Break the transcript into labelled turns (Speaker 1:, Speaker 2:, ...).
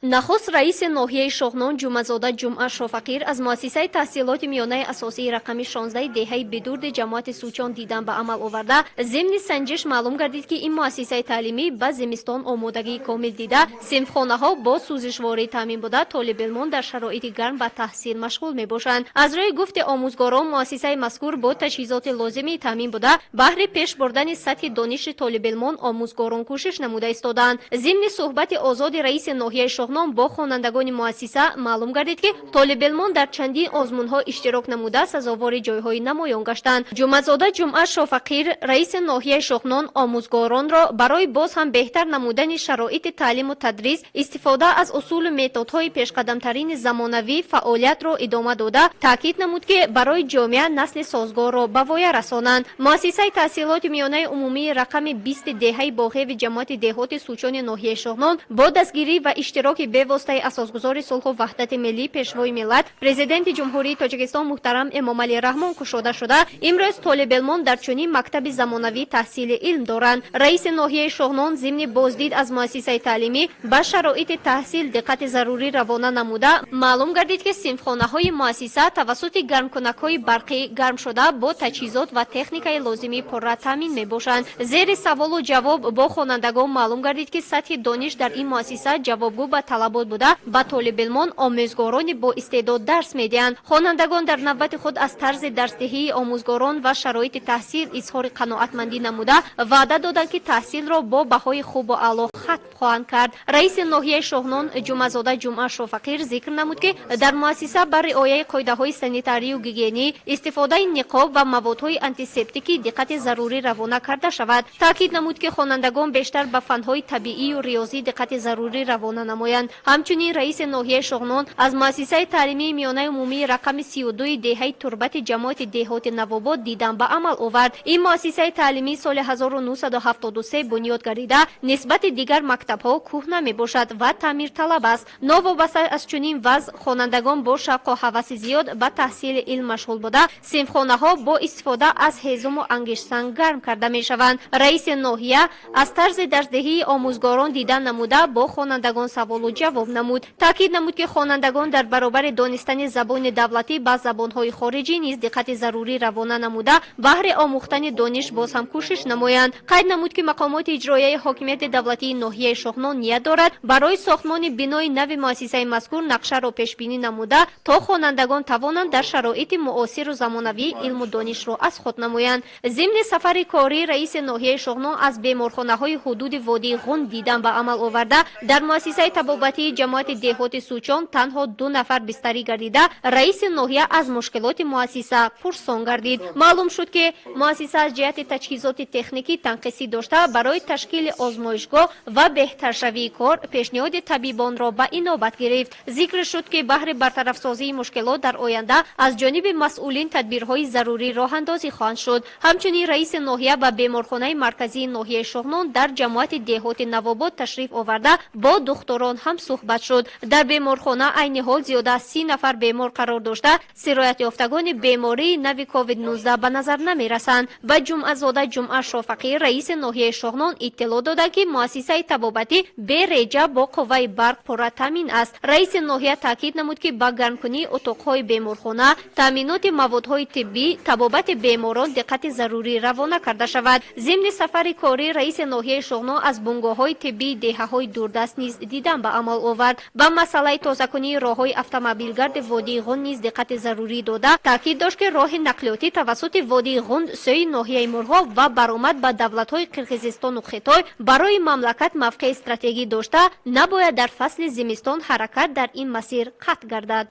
Speaker 1: Нахуст раиси ноҳияи Шоҳнон Ҷумъазода Ҷумъа Шофақир аз муассисаи таҳсилоти миёнаи асосии рақами 16 деҳаи Бидурди ҷамоати Сучон дидан ба амал оварда, зимни санҷиш маълум гардид, ки ин муассисаи таълимӣ ба зимистон омодагии комил дида, синфхонаҳо бо сӯзишворӣ таъмин буда, толибилмон дар шароити гарм ба таҳсил машғул мебошанд. Аз рӯи гуфти омӯзгорон, муассисаи мазкур бо таҷҳизоти лозимӣ таъмин буда, баҳри пеш бурдани сатҳи дониши толибилмон омӯзгорон кӯшиш намуда истодаанд. Зимни суҳбати озоди раиси ноҳияи Шоҳнон бо хонандагони муассиса маълум гардид, ки толибилмон дар чандин озмунҳо иштирок намуда, сазовори ҷойҳои намоён гаштанд. Ҷумъазода Ҷумъа Шофақир, раиси ноҳияи Шоҳнон, омӯзгоронро барои боз ҳам беҳтар намудани шароити таълиму тадрис, истифода аз усулу методҳои пешқадамтарини замонавӣ фаъолиятро идома дода, таъкид намуд, ки барои ҷомеа насли созгорро ба воя расонанд. Муассисаи таҳсилоти миёнаи умумии рақами 20-и деҳаи Боғеви ҷамоати деҳоти Сучони ноҳияи Шоҳнон бо дастгирӣ ва иштироки бевоситаи асосгузори сулҳу ваҳдати миллӣ, Пешвои миллат, Президенти Ҷумҳурии Тоҷикистон муҳтарам Эмомалӣ Раҳмон кушода шуда, имрӯз толибилмон дар чунин мактаби замонавӣ таҳсили илм доранд. Раиси ноҳияи Шоҳнон зимни боздид аз муассисаи таълимӣ ба шароити таҳсил диққати зарурӣ равона намуда, маълум гардид, ки синфхонаҳои муассиса тавассути гармкунакҳои барқӣ гарм шуда, бо таҷҳизот ва техникаи лозимӣ пурра таъмин мебошанд. Зери саволу ҷавоб бо хонандагон маълум гардид, ки сатҳи дониш дар ин муассиса ҷавобгӯ ба талабот буда, ба толибилмон омӯзгорони боистеъдод дарс медиҳанд. Хонандагон дар навбати худ аз тарзи дарсдиҳии омӯзгорон ва шароити таҳсил изҳори қаноатмандӣ намуда, ваъда доданд, ки таҳсилро бо баҳои хубу аъло хатм хоҳанд кард. Раиси ноҳияи Шоҳнон Ҷумъазода Ҷумъа Шофақир зикр намуд, ки дар муассиса ба риояи қоидаҳои санитарию гигиенӣ, истифодаи ниқоб ва маводҳои антисептикӣ диққати зарурӣ равона карда шавад. Таъкид намуд, ки хонандагон бештар ба фанҳои табиию риёзӣ диққати зарурӣ равона намоянд. Ҳамчунин раиси ноҳияи Шоҳнон аз муассисаи таълимии миёнаи умумии рақами 32-и деҳаи Турбати ҷамоати деҳоти Навобод дидан ба амал овард. Ин муассисаи таълимӣ соли 1973 бунёд гардида, нисбати дигар мактабҳо кӯҳна мебошад ва таъмирталаб аст. Новобаста аз чунин вазъ, хонандагон бо шавқу ҳаваси зиёд ба таҳсили илм машғул буда, синфхонаҳо бо истифода аз ҳезуму ангиштсанг гарм карда мешаванд. Раиси ноҳия аз тарзи дарсдиҳии омӯзгорон дидан намуда, бо хонандагон саволу ҷавоб намуд. Таъкид намуд, ки хонандагон дар баробари донистани забони давлатӣ ба забонҳои хориҷӣ низ диққати зарурӣ равона намуда, баҳри омӯхтани дониш боз ҳам кӯшиш намоянд. Қайд намуд, ки мақомоти иҷроияи ҳокимияти давлатии ноҳияи Шоҳнон ният дорад барои сохтмони бинои нави муассисаи мазкур нақшаро пешбинӣ намуда, то хонандагон тавонанд дар шароити муосиру замонавӣ илму донишро аз худ намоянд. Зимни сафари корӣ раиси ноҳияи Шоҳнон аз беморхонаҳои ҳудуди водии Ғунд дидан ба амал оварда, дар муассисаи табобатии ҷамоати деҳоти Сучон танҳо ду нафар бистарӣ гардида, раиси ноҳия аз мушкилоти муассиса пурсон гардид. Маълум шуд, ки муассиса аз ҷиҳати таҷҳизоти техникӣ танқисӣ дошта, барои ташкили озмоишгоҳ ва беҳтаршавии кор пешниҳоди табибонро ба инобат гирифт. Зикр шуд, ки баҳри бартарафсозии мушкилот дар оянда аз ҷониби масъулин тадбирҳои зарурӣ роҳандозӣ хоҳанд шуд. Ҳамчунин раиси ноҳия ба беморхонаи марказии ноҳияи Шоҳнон дар ҷамоати деҳоти Навобод ташриф оварда, бо духтурон ҳам суҳбат шуд. Дар беморхона айни ҳол зиёда аз 30 нафар бемор қарор дошта, сироятёфтагони бемории нави ковид-19 ба назар намерасанд. Ба Ҷумъазода Ҷумъа Шофақӣ раиси ноҳияи Шоҳнон иттилоъ дода, ки муассисаи табобатӣ береҷа бо қувваи барқ пурра таъмин аст. Раиси ноҳия таъкид намуд, ки ба гармкунии утоқҳои беморхона, таъминоти маводҳои тиббӣ, табобати беморон диққати зарурӣ равона карда шавад. Зимни сафари корӣ раиси ноҳияи Шоҳнон аз бунгоҳҳои тиббии деҳаҳои дурдаст низ дидан ба амал овард. Ба масъалаи тозакунии роҳҳои автомобилгарди водии Ғунд низ диққати зарурӣ дода, таъкид дошт, ки роҳи нақлиётӣ тавассути водии Ғунд сӯи ноҳияи Мурғоб ва баромад ба давлатҳои Қирғизистону Хитой барои мамлакат мавқеи стратегӣ дошта, набояд дар фасли зимистон ҳаракат дар ин масир қатъ гардад.